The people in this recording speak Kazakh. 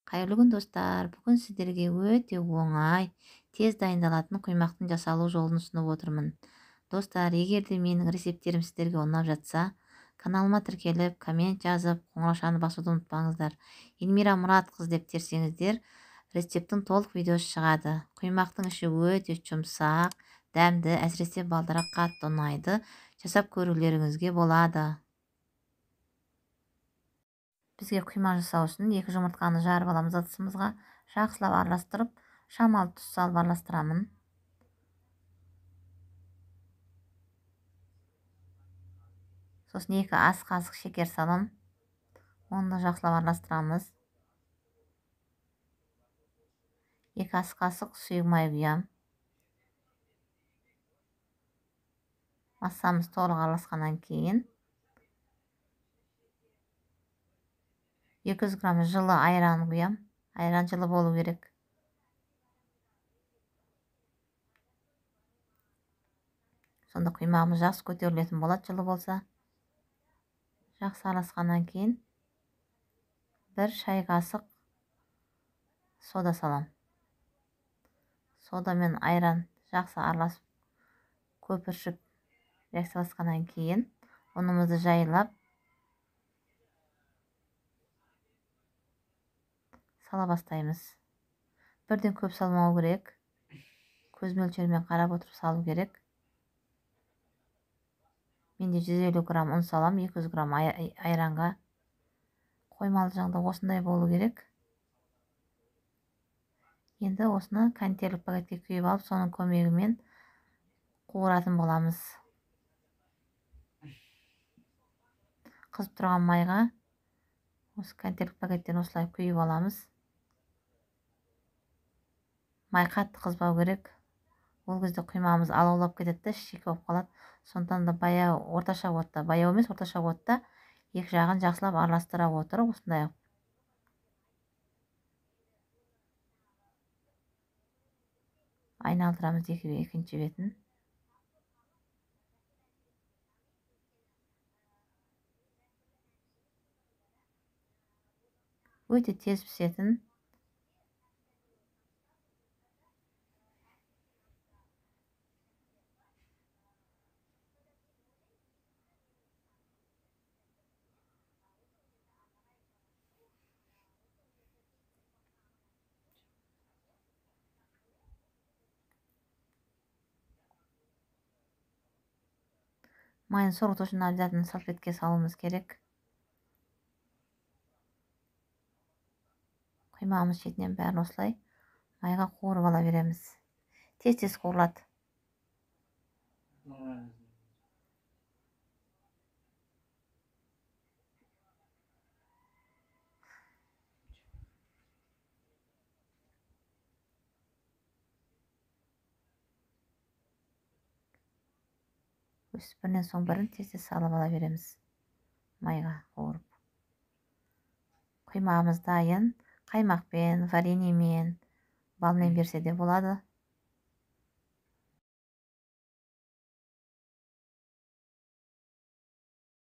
Қайырлы күн, достар. Бүгін сіздерге өте оңай, тез дайындалатын құймақтың жасалу жолын ұсынып отырмын. Достар, егер де менің рецепттерім сіздерге ұнап жатса, каналыма тіркеліп, коммент жазып, қоңыраушаны басуды ұмытпаңыздар. Эльмира Мұратқызы деп терсеңіздер, рецепттің толық видеосы шығады. Құймақтың іші өте жұмсақ, дәмді, әсіресе балдарға қатты ұнайды. Жасап көрулеріңізге болады. Бізге құймақ жасау үшін 2 жұмыртқаны жарып аламыз ыдысымызға, жақсылап араластырып, шамалы тұз салып араластырамын. Сосын 2 ас қасық шекер салам. Оны да жақсылап араластырамыз. 2 ас қасық сұйық май құям. Массамыз толық араласқаннан кейін 200 грамм жылы айран құям. Айран жылы болу керек. Сонда құймағымыз жақсы көтерілетін болады жылы болса. Жақсы араласқаннан кейін 1 шай қасық сода салам. Сода мен айран жақсы араласып, көпіршіп реакцияласқаннан кейін ұнымызды жайлап сала бастаймыз. Бірден көп салмау керек. Көз мөлшерімен қарап отырып салу керек. Менде 150 грамм ұн салам, 200 грамм айранға. Қоймалы жағда осындай болу керек. Енді осыны контейнерлік пакетке құйып алып, соның көмегімен қуыратын боламыз. Қызып тұрған майға осы контейнерлік пакеттен осылай құйып аламыз. Май қатты қызбау керек. Ол кезде құймамыз алаулап кетеді де, шикі болып қалады. Сондықтан да баяу, орташа отта, баяу емес, орташа отта екі жағын жақсылап араластыра отырып, осындай айналдырамыз екінші бетін. Өте тез пісетін. Майын сорғыту үшін обязательно салфетке салуымыз керек. Құймағымыз шетінен бәрін осылай майға қуырып ала береміз. Тез-тез қуырылады. Бірінен соң бірін тез-тез салып ала береміз майға қуырып. Құймағымыз дайын. Қаймақпен, вареньемен, балмен берсе де болады.